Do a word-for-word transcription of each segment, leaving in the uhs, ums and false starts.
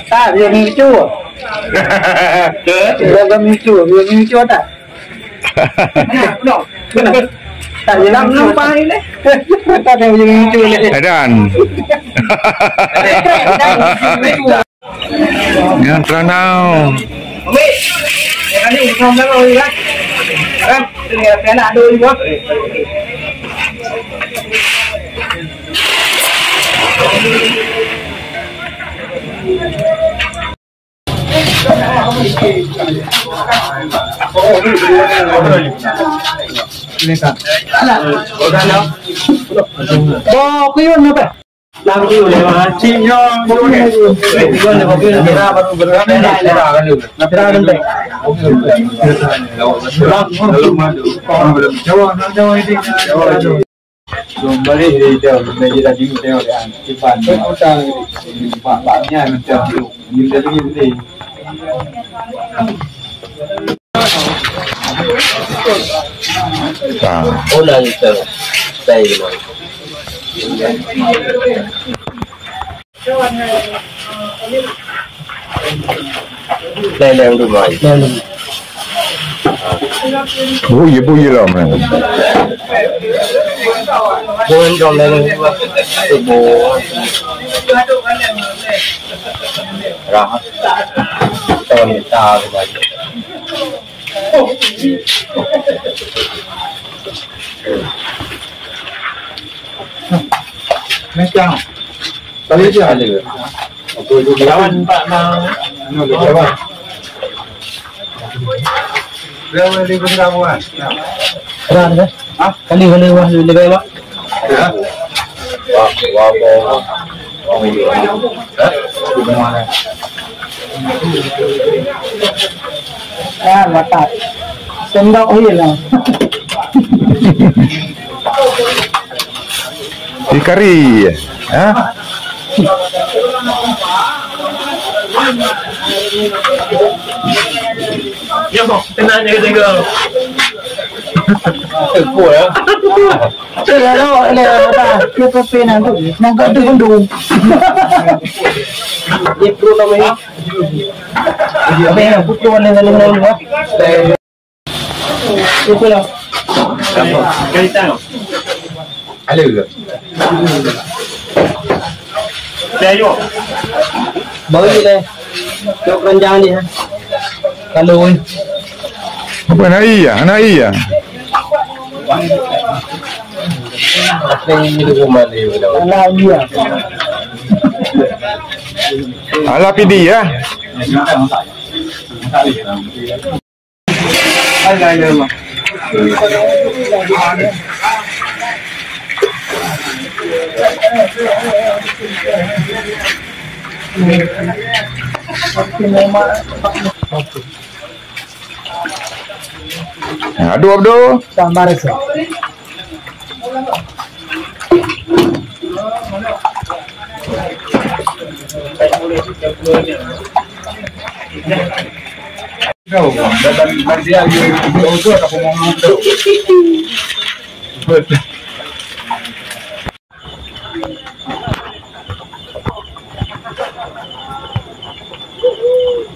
Tak, dia ni lucu. Dia kami lucu, dia ni lucu tak? Tak, dia lucu. Tak ada yang lucu ni. Edan. Nyan Terenau. Boh kuyun apa? Lain-lain rumah. Buye, buye lah, man. Pun dong lain rumah. Ibu. Rahat. Tahun kita. Macam. Lawan Pak Mang. Anu, lawan. Lawan di Bendera Buan. Ada, ada. Hah? Kali, kali, wah, lebih, Pak. Ya. Wah, wah, wah, wah. Hah? Di mana? Ah, matak. Sendok hilang. Di kari, ha? Ya, bang, tenang je, kata kau. Tengok, ya. Tengok, ada. Dia pepin aku. Nangkap tu gundu. Dia pro nama ni. Apa yang aku pro ni, lalu, lalu, ha? Itulah. Halo. Baru ni deh. Tok keranjang ni, ha. Kalau, eh. Apa nak iya? Nak iya? Apa yang di rumah ni? Alah, iya. Alah, pidi, ya. Aduh, Abdul. Sabar, Sir.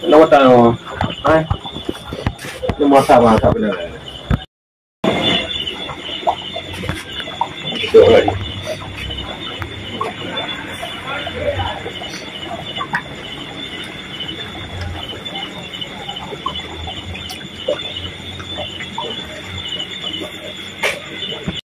Kenapa tak? Eh? Ini masa masa benar.